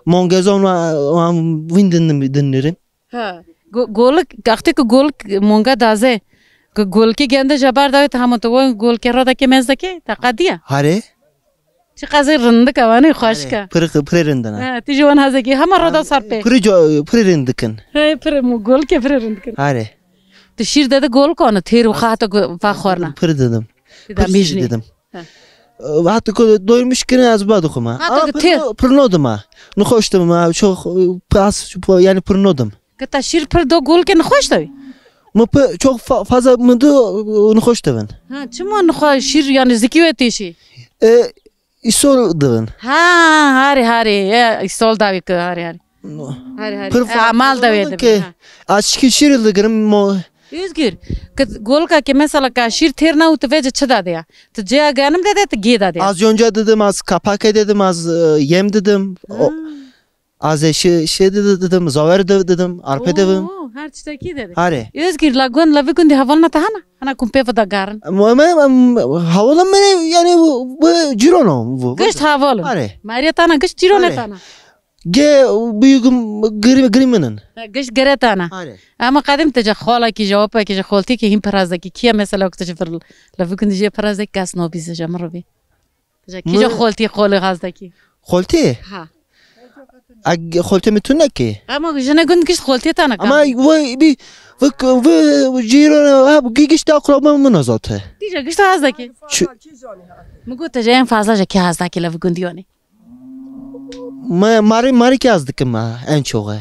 mongezon wa, wan wîn din-, dinnirin. Ha. Go-, golik, wextê ku golik monga daze, ku golikê gende ji bar dawê te hema tu wan golikê re dake mez dake, te qediya? Hare. Çi qezê rindik e, wanê xweşik e. Hare. Pir, pir rindin e. Ha, tu ji wan hezekî, hema re da ser pê. Pir co-, pir rindikin. He, pir mu golikê pir rindikin. Hare. Tu şîr dede golik anî, têr û xato ku va xwarna. Pir dedim. Ti da Pir şîr mijnî. Dedim. He. E, hata ku doymuş kirin ez ba dixwim ha. Hata Ama ku pir tê- no-, pir nodim ha. Nixweş dibim ha. Çok, e, pas, yani pir nodim. Ki te şîr pir do gul ki nixweş dewî? Mi pi-, çok fa-, fazla mi do, e, nixweş dibin. Ha, çima nixwe şîr yani zikî wê têşî? E, îsol dibin. Ha, harî, harî. E, îsol dawî ki, harî, harî. No. Harî, harî. Pir E, fa-, amal da wê dibin, ki ha. Aşkî şîr digirim mo. Özgür, ki golka ki mesela ka şîr têr na û tu vêce çi dade ya? Tu cêya genim dede, tu gê dade ya? Az yonca dedim, az kapake dedim, az, e, yem dedim. O, Ha. Az ê şi-, şi de-, de-, dedim, zawer de-, dedim, arpe dedim. Oo, her tiştekî dedi. Hare. Özgür, la gund, la vî gundî hevalna te hana? Hana kum pê ve da garin. Em, em, em, hevalin min, yani, bu, bu cîrano bu. Gişt hevalin. Hare. Mariya tana, gişt cîrone Hare. Tana. Ge, büyüğüm, gri, gri minin. Ha, gişt gere tana. Hare. Ama qedim te ca xalakî, ca opekî, ca xoltîkî hîn pirazdekî. Kiye mesela ku te ca vir, la vî gundî jê pirazdekî kes nobî ze, ca min robî. Kîja xoltî qolê gazdekî? Xoltî? Ha. Eg xoltê mi tune ki. Ama jine gund giş xoltê tane Ama kam. Ve bir, ve, ve, cîran, ha, bu giş de akraba mı nazate? Kîja giş de gazdekî? Şu- Mi got te en fazla je ki gazdekî lev gundiyoni. Ma, mari, mari ki gazdekim ha, en çoğu.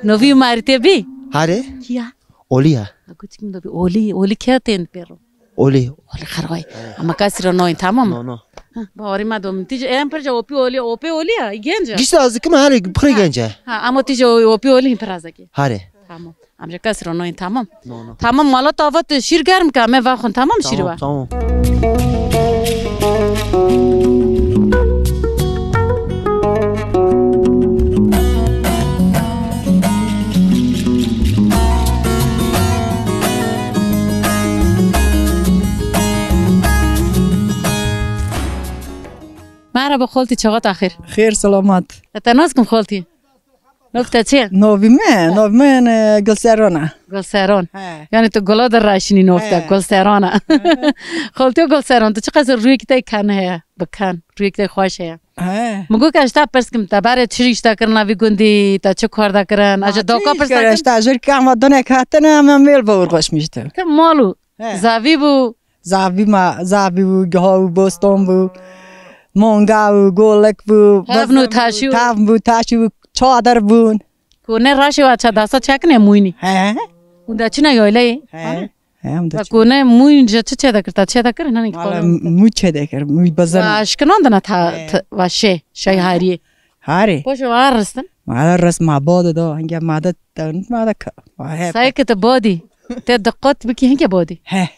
Novî mari te bi? Hare? Kiya? Oliya. Kuçik mi dobi? Oli, Oli kiya tên pero? Olî. Olî xerway. Ama kasî re noyîn, tamam mı? No, no. Bawarî me domin. Tîj em pirca opî olî, opê olî ya, genc e. Gişt ez dikim, herê pir genc e. Ha, ama tîj opî olî hîn pirazekî. Herê. Tamam. Amca kasî re noyîn, tamam. No, no. Tamam, mala tava tu şîr germ ka, me vaxon, tamam şîr Tamam, va. Tamam. Merhaba xoltî, çawa te xêr? Xêr, selamat. Te nas kim xoltî? Nov te çi? Novî me, nov me, e, Gulseron e. Gulseron. He. Yani tu gula de raşinî nov te, He. Gulseron e. He. Xoltî Gulseron, tu çiqas rûyekî te ken heye, bi ken, rûyekî te xweş heye. He. Min got, ez ji te pirs kim, te berê çi îş de kirin, vî gundî, te çi kar de kirin? Ez ji doka pirs de kim. Te jir ke ama donek hatine, ama mêl bawur xweş miştir. Te mal û He. Zavî bû. Zavî ma, zavî bû, giha bû, boston bû, monga bû, golek bû, Tavn û taşî bû. Tavn bû, taşî bû, çadir bûn. Kone raşê wa ça dasa çekine mûynî. He. Unda çine yoyleyê. He. He, unda Ve çi- kone mûyn je çi çede kir, ta çede kir, nani Valla kitabın. Mû çede kir, mû bazar. Ve aşkinan dana ta, He. Ta, ve şey, şey He. Hariye. Hari. Poşo var rıstin. Mala res ma bode do, hangi made tanıt made ka. Sayı ki te bodi. Te diqqat biki hinke bodi. He.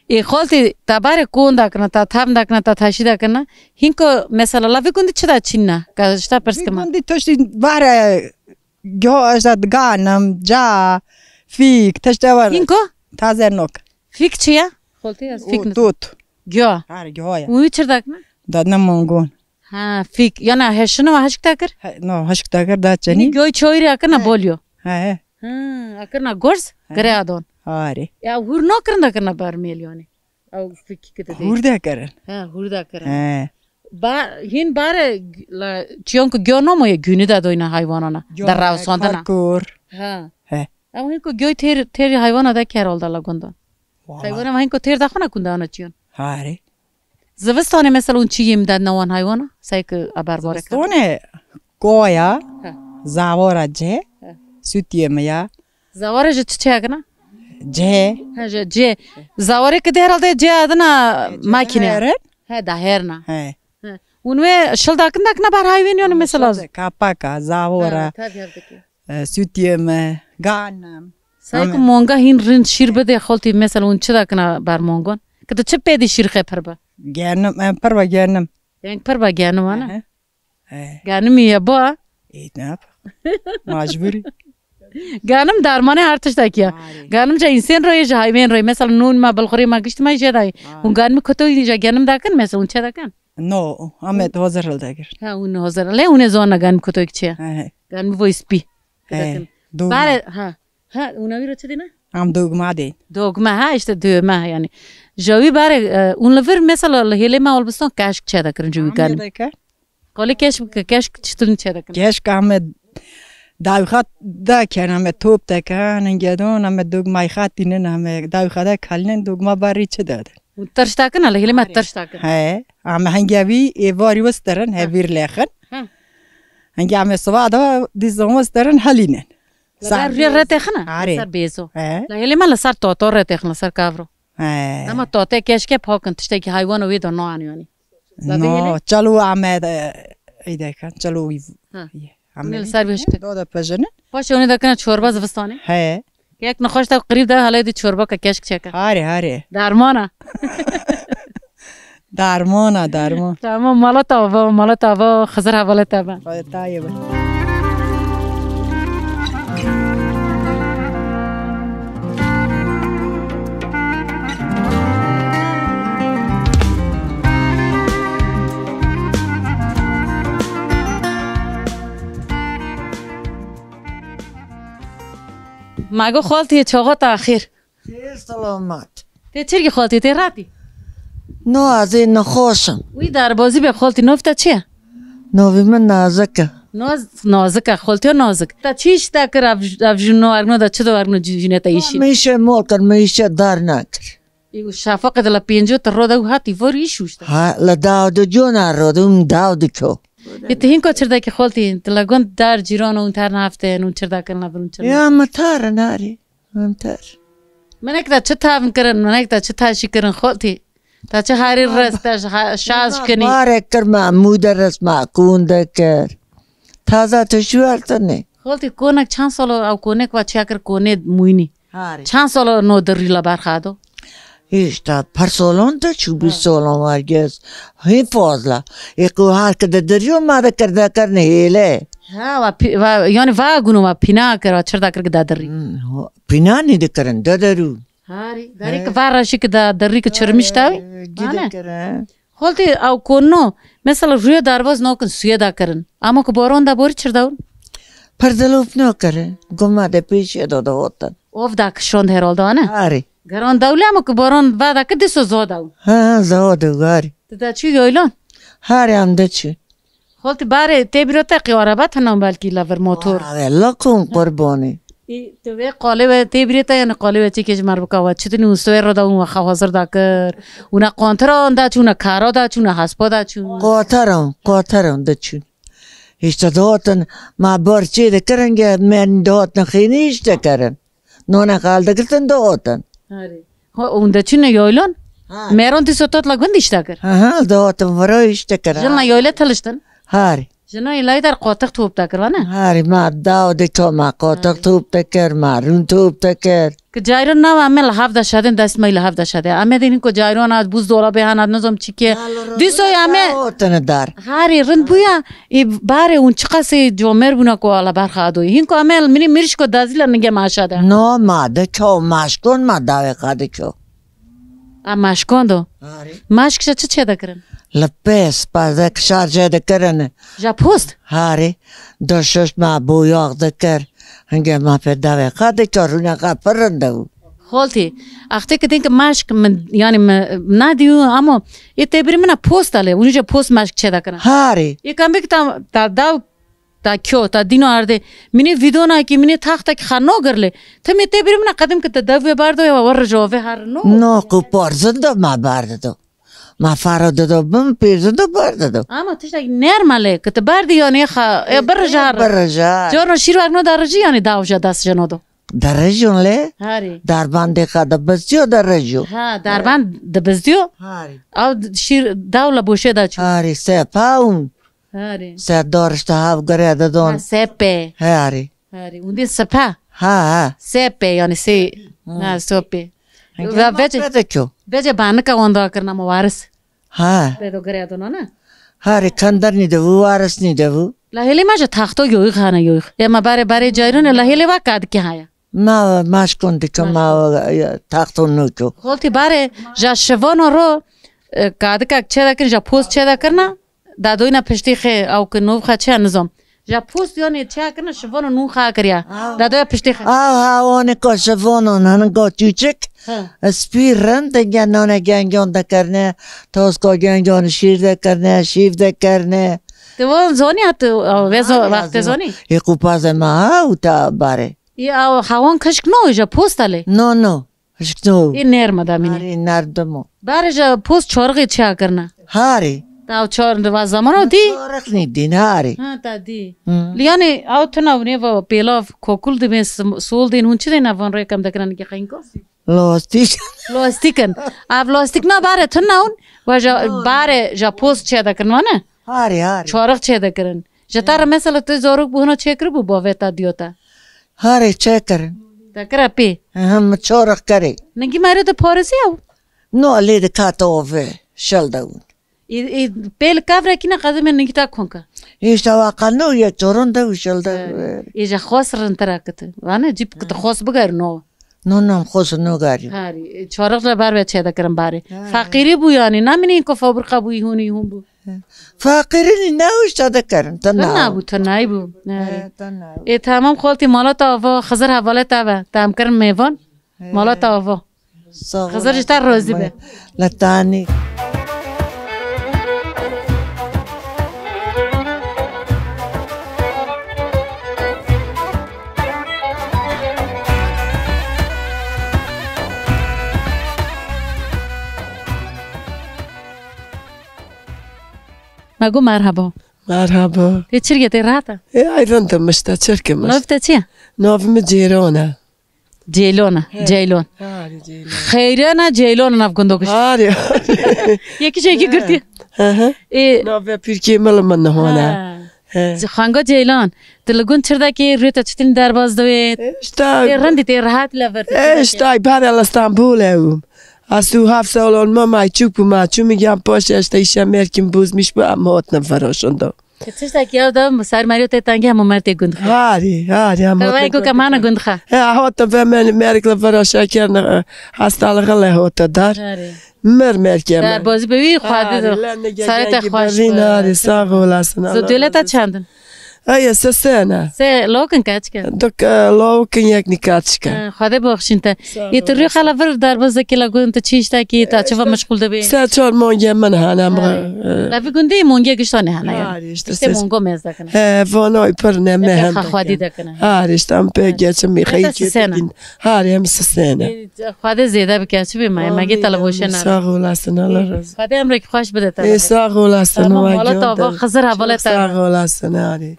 Ê xoltê te barê kon dakirina, te tevn dakirina, te taşî dakirina. Hinko mesela lavê gundî çi da çînna? Ka ji te pirs kima. Gundî tiştî bare giho ez de ganim, ca, fîk, tişte var. Hinko? Taze nok. Fîk çi ya? Xoltê ez fîk O ne. Dot. Giho. Har giho ya. Uyu çir dakirina? Dadna mongon. Ha, fîk. Yana heşino hişk dakir? He, no, hişk dakir da çeni. Ni giho çoyri akirina He. Bolyo. He, he. Ha, a kirina gorz, He. girê adon. Harê. Ya hûr nakirin da kirina ber mêlyonê. Ew fikî ki didê. Hûr de kirin. Ha, hûr de kirin. He. Ba, hîn bare la çiyon ku gyo namo ye günü de doyna hayvanana. Da rawsandana. Kur. Ha. He. Ew hîn ku gyoy têr, têr hayvana de kerol da la gondon. Valla. Hayvana hîn ku têr da xuna kunda ana çiyon. Harê. Zivistanê mesela hûn çi yêm dadina wan haywana? Sey ki a berbareke. Zivistanê koya, He. zawara cê, He. süt yemi ya. Zawara ji çi çêkina? Cê. He, ji cê. Zawarê ki de herhalde cê adina makine. Herin? He, da herna. He. He. Hûn wê şil dakin dakina ber hayvên yani mesela. Kapaka, zawara. Ha, tabii, tabii ki. E, süt yemi, ganim. Sayku Amin. monga hîn rind şîr bide xoltî mesela hûn çi dakina ber mongon? Ki tu çi pêdî şîr xepir be? Genim, em pir be genim. Yanî pir be genim ana? Ehe. He. Ganimî ye ba? Ê, ne yap? Macbûrî. Ganim darmanê her tiştekî ye. Harê. Ganim ji însan re ye, ji hayvên re ye. Mesela nûn me, bilxurê me, gişt me jê dayê. Harê. Hûn ganimî kutoyî ji genim dakin, mesela hûn çi dakin? No, Amed hazir hildegir. Ha, hûn hazir. Lê hûn ê zana ganim kutoyî çi ye? He, he. Ganim voy spî. He, Dakin. dogma. Bare, ha. Ha, hûn wî re çi dîne? Em dogma dê. Dogma, ha, işte dövme yani. Jawî bare, e, hûn li vir mesela li hêlê me Olbistan keşk çi dakirin ji wî Amê ganim. deke. Qolê keşk, keşk çi tun çê dikin? Keşk ame dawî xat da ken, ame top te ken, hingedon, ame dogmayî xat tînin, ame dawî xat da kalînin, dogma barî çi dadin? Û tirş dakin, li hilê me Arê. tirş dakin. He, ame hingevî êvarî wis dirin, Ha. hevîr lêxin. Ha. Hingê ame siva da dîzon wis dirin, helînin. Li ber rê re têxine? Arê. Li ser bêzo. He. Li hilê me li ser toto re têxin, li ser kavro. He. Dema tatê keşke pakin, tiştekî haywana wê de naanî yanî. Zabê No, hele? Çalo ame de, ey de kan, çalo wî. Ha. Ye, Hûn ê li ser wê şikir. Do de pejene. Paşê hûn ê dekine çorba zivistanê. He. Yek nexweş de qirîb de hele dî çorba ke keşk çeke. Hare, hare. Dermana. Dermana, derman. Tamam, mala tava, mala tava, Xizir hevalê te be. Xwedê tayê be. Mago xaltî çaxa te xêr. Xêr selamet. Tê çirkî xaltî, tê ratî? No, ez ê nexweş im. Wî derbazî be xaltî, nov te çi ye? Novê min Nazik e. Naz-, Nazik e, xaltiya Nazik. Te çi îş te kir ev, ev jino ergno de çi do ergno cî-, jînê te îşî? Min îşê mol kir, min îşê dar nekir. Ê, û şafaqê de la pêncî te rode û hatî vor îş û işte. Ha, la daw de cona rode û daw de ço. Ê, te hîn ko çirdekî xaltî, te la gund dar cîran û ter nafte, û çirdekin la bilin çirde. Ya, me tar e, narî. Em ter. Minek de çi tavin kirin, minek de çi taşî kirin xoltî. Ta çi harî rest, te şa-, şaz kinî. Barek kir me, mû de rest me, kûn de kir. Taza tu şû ertinê. Xoltî konek çend salo ew konek va çiya kir konê mûynî. Harî. Çend salo no dirî la berxado. Îşte per solon de çû bî Ha. solon wergez. Hîn fazla. Ê ku her ki de diriyo ma de kir de kir nehêle. Ha, va pi-, va, yani va guno va pîna kir, va çirda kir ki da dirî. Hmm, ho-, pîna nî dikirin, de derû. Harî, derî He. ki va reşî ki da dirî ki çirmiş tawî. He, gide Ane? kire. Xoltî ew konno, mesela rûyê derbaz nakin suye da kirin. Ama ku boron da borî çirda win? Pir dilop nakire. Guma de pêşiye de dihotin. Ov da kişand herhalde, ane? Arê. Geran dewle ama ku boron va da ki diso zoda win. Ha, zoda win, arê. Ti da çû yaylan? Harê em de çû. Xoltî barê tê bîro te qî araba tena belkî la vir motor. Arê, la kom qurbanî. Ê, tu vê qalê we tê birê te, yanî qalê we çêkê ji mer bika we. Çi dinî û stûyê re da û we xew hazir da kir. Û ne qantira da çû, ne kara da çû, ne hespa da çû. Qatara, qatara da çû. Hişte dihatin, ma bar çê dikirin, ge men dihatin xênî hişte kirin. Nona xal digirtin dihatin. Harê. Ho, hûn de çûne yaylan? Ha. Meron dîso tot la gund hişte kir. Ha, ha, dihatin vira hişte kir. Jin la yayle tiliştin. Harê. Jina îlayî der qatix top dekir, va ne? Harî, ma daw dikir, ma qatix top dekir, ma rûn top dekir. Ki cayron nava me li hev de şedin, dest me li hev de şede. Ame dînin ku cayron hat, buzdolabê han hat, nizam çi ke. Dîso ya me. Otine dar. Harî, rind bûya, ê, barê hûn çiqasê comer bûna ku ala berxa doyî. Hîn ku ame minî mirişko dazî la ninge ma şede. No, ma de ço, maşkon ma dawê xade ço. A maşkon do. Harî. Maşk ji çi çê dikirin? Li pês, pazek şar çê dikirin. Ja post? Harî. Do şişt ma boyax dikir. Hingê ma pê davê xwe dikar rûne xwe pir rinde bû. Xoltî, axtê ki din ki meşk min, yani mi nadî û ama ê tê birî min e posta lê, ûnî jî post meşk çê de kirin. Harî. Ê kam bik ta, ta daw, ta kyo, ta dîno ardê. Minê vîdonakî, minê taxtekî xwe nagir lê. Ti mê tê birî min e qedim ki te dev wê berdo ya, we rij avê her no. No, ku par zindo me berdido. Ma faro dido bin, pêr dido, ber dido. Ama tiştek nerm e lê, ki tu berdî yanê xa, e, bir jar. Bir jar. Carna şîr wek no da rijî yanê daw ja dest jeno do. Da rijon lê? Harî. Darbandê xa da bizdiyo da rijo. Ha, darban da bizdiyo. Harî. Ew şîr daw la boşê da çû. Harî, sepa un. Harî. Se dar işte hav gire didon. Ha, sepe. Harî. Harî. Un de sepa. Ha, ha. Sepe yani se. Hmm. Ha, sepe. Ve vece, vece banika wanda kirna ma waris. Ha. Bedo gere dona ne? Harî, kandar nî de bû, waris nî de bû. La hêlê me ji taxto yoyix hane yoyix. Ê me barê, barê cayrûnê la hêlê wa kadikê haya. Ma, maşkon dike ma, e, taxto nûko. Xoltî barê, ja şivano ro, e, kadikek çê de kirin, ja post çê de kirina. Dadoyna piştî xê, ew ki nûv xwe çi nizam. Ja post yanê çi kirina, şivano nûn xwe kiriya. Dadoya piştî xê. Aw, ha, onê ka şivano, nanin ka çûçik. He. Spî rind, denge nane gengan de kirine, toska gengan şîr de kirine, şîv de kirine. Ti wan zonî hat, ew, vê zo-, Ay, wextê ya, zonî? Ê qupazê me ha û ta barê. Ê, ew, hewan kişk no, ja posta lê? No, no. Hişk no. Ê nerma da mînî. Harî, nerdim o. Barê ja post çorixê çi kirina? Harî. Ta çor di va zamano dî? Çorix nî dîn, harî. Ha, ta dî. Hı. Li yanê ew tuna hûn ê va pêlav, kokul dibên, sim-, sol dên, hûn çi dên evan rêkem dikirin ki xeynkos? Lastîk. Lastîk in. Ev lastîk na barê tuna hûn, va ja, barê ja post çê dikirin, wane? Harî, harî. Çorix çê dikirin. Ji te re mesela tu zarok bû hina çêkiribû bavê te diyo te? Harê çêkirin. Te kira pê? Ehe, min çorix kerê. Ningî merê de parêzî ew? No, lê dikate ove, şel de ûn. Ê, ê, pê li kevrekî ne qedimê ningî te konka. Îşte wa qano yek çoron de û şel de. Ê, ê, ji xos rintir e kiti. Vane cî kiti xos biger no. No, no, xos no garî. Harî, ê, çorix le ber ve çê de kirin barê. He. Feqîrî bû yanî, ne minî ko fabrika bû, î hûn, î hûn bû. Faqîrînî ne û işte de kirin, te na. Te nabû, te nayî bû. He, te na. Ê, tamam, xoltî mala te ava, Xizir hevalê te ve. Te em kirin mêvan. He. Mala te ava. Sağ ol. Xizir ji te razî be. Li tanî. Me got merhaba. Merhaba. Tê çirkê tê rehat e? Ê, ay rind im işte, çirkim işte. Nav te çi ye? Navê min Ceylan e. Ceylan e, he. Ceylan. Harî Ceylan. Xeyrena Ceylan nav gundok işte. Harî, harî. Yekî şey ki girtî. Hı hı. Ê. Navê pîrkê min li min nihane. Ha. He. Xanga Ceylan, tu li gund çirdekê rê te çitin derbaz dawê? Ê, işte. Tê rindî tê rehat li vir. Ê, işte, ay, bade li Stenbolê û. Ez û heft salon me, may çûk bû, ma çû min giyan paşê, işte, îşe mêrkim bozmiş bû, em hatin viraşin da. Tiştekî ew da, ser merî tê tengî hemû mer tê gund xwe. Harî, harî, em hatin gund xwe. Te wayê ku kemana gund xwe. He, hatin ve me-, mêrik li viraşe kirine, hestalig lê hate dar. Harî. Mir mêrkê me. Derbazî bi wî xwedî de. Sarê te xweş be. Harî, sağ olasın. Zû dewleta çend in? Aya, se sene. Se lokin kaçke? Dok, e, lokin yek ni kaçke. Ha, Xwedê baxşîn te. Sağ ol. Yê tu rî xela vir derbazekê la gun tu çi iştekî, ta çi va meşgul dibî? Se çar mongê min hene. Ha. La vî gundî mongê giştanê hene ya. Harî, işte, işte ses. Mongo mez dekine. He, vanoy pir ne me hem. Xwedî dekine. Harî, işte, em pê geçim mi xeyî çetin. Harî, em sisene. Xwedê zêde bike, çi bê me, me gê te li boşê nere. Sağ olasın, Allah razı olsun. Xwedê emrekî xweş bide te. Ê, sağ olasın. Tamam, mala te ava, Xizir hevalê te. Sağ olasın, harî.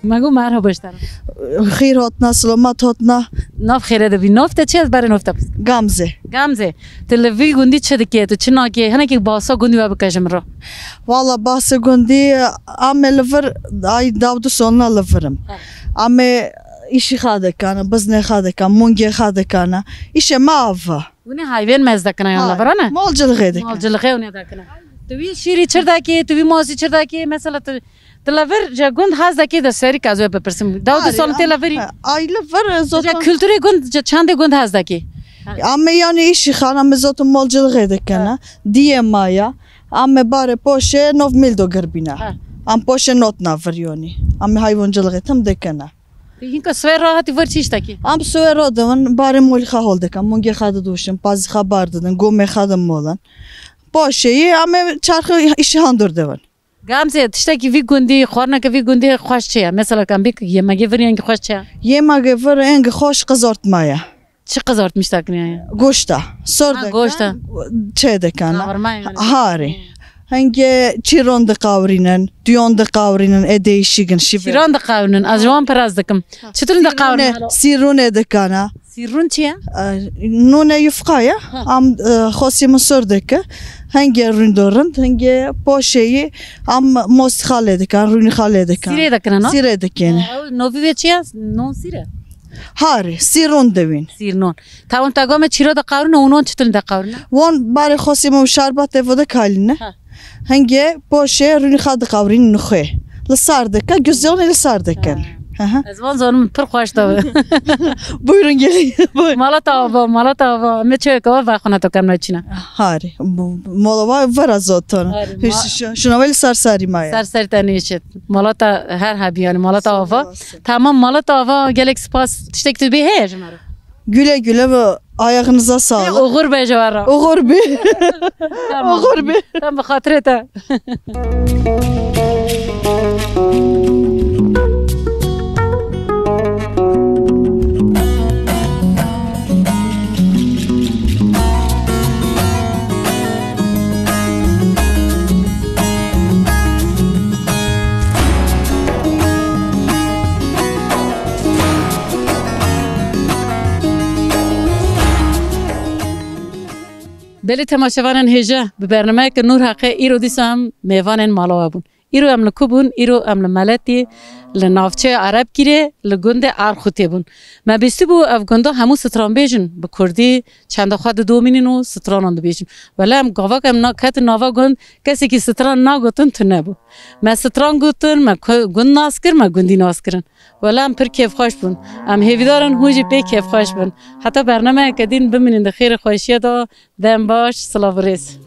Me got merhaba ji te re. Xêr hatina, silamet hatina. Nav xêre de bî. Nav te çi ye? Ez berê nav te bistînim. Gamze. Gamze. Tu li vî gundî çi dikê? Tu çi nakê? Hinekî basa gundî we bike ji min re. Wala basê gundî, em ê li vir, ay, daw du salna li vir im. Ha. Em ê îşî xwe dikin, biznê xwe dikin, mungê xwe dikin. Îşê me ev e. Hûn ê hayvên mez dekine yan li vir, ne? Mal cilixê dikin. Mal cilixê hûn ê dekine. Tu wî şîrî çi dekê, tu wî masî çi dekê? Mesela tu Tu li vir ji gund hez dekî de serî ez wê bipirsim. Daw du Arî, sal tê li virî. Ay li vir Ji zotan. Kulturê gund, ji çandê gund hez dekî. Ame yani îşî xana me zotan molcilixê dikene. Diyê maya. Ame bare poşê nov mil do girbîne. Ha. Am poşê not na vir yonî. Ame hayvancilixê tim dikene. Hinka swê rahatî vir çîş dekî. Am swê ro dewin, bare molî xa hol dikin. Mungê xa didûşin, pazî xa bar didin, gomê xa dimolin. Poşeyî ame çarxi îşî handur dewin. Gamze, tiştekî vî gundî, xwarineke vî gundî xweş çi ye? Mesela, em bêk yemegê vir yengî xweş çi ye? Yemegê vir yengî xweş qizortma ye. Çi qizortmiş takine ye? Goşta. Sor Ha, deke. Goşta. Çê dekana. Qavurma yani. Harî. Henge çîron diqawrînin, duyon diqawrînin, e değişik in şive. Çîron diqawrînin, ez ji wan piras dikim. Çitur diqawrînin? Sîrûnê dikana. Sîrûn çi ye? E, nûne yufqa ye. Ha. Am, e, xosî misur dike. Henge rûn do rind, henge poşeyî am mostî xalê dikan, rûnî xalê dikan. Sîrê dikine, no? Sîrê dikene. Ha, ew novî vê çi ye? Non sîre? Harî, sîrûn dewîn. Sîrnon. Tamam, ta gome çîro de qawrine û non çitur de qawrine? Won barê xosî me şarbatê vo de kalîne. Ha. Henge poşê rûnî xa diqawrîn nixê. Li sar dike, güzyonê li sar dikin. Ha. Aha. Ez van zonim pir xweş de. Buyurun gelin. Buyurun. Mala te ava, mala te ava. Me çewek ava ve xuna to kemna çîna. Harî. Bu, bu, mola va vera zoton. Harî, ma- Şuna ve li sar sarî maya. Sar sar te nêşit. Mala te her hebî yani, mala te ava. Sağ olasın. Tamam, mala te ava, gelek spas. Tiştek tu bê heye ji me re? Güle güle ve ayağınıza sağlık. Oxir be ji we re. Oxir be. Tamam. Oxir be. Tam bi xatirê te. Belê temaşevanên hêja, bi bernameyeke Nûr Heqê îro dîsa em mêvanên mala we bûn. Îro em li ku bûn? Îro em li Meletî, li navçeya Erebkîrê, li gundê Arxûtê bûn. Me bîstibû ev gunda hemû stran bêjin, bi kurdî çenda xwe didomînin û stranan dibêjin. Wele em gavak em na-, ketin nava gund, kesekî stran nagotin tune bû. Me stran gotin, me ku-, gund nas kir, me gundî nas kirin. Wele em pir kêfxweş bûn. Em hêvîdar in hûn jî pê kêfxweş bin. Heta bernameyeke din bimînin di xêr û xweşiyê de. Dem baş, silav û rêz.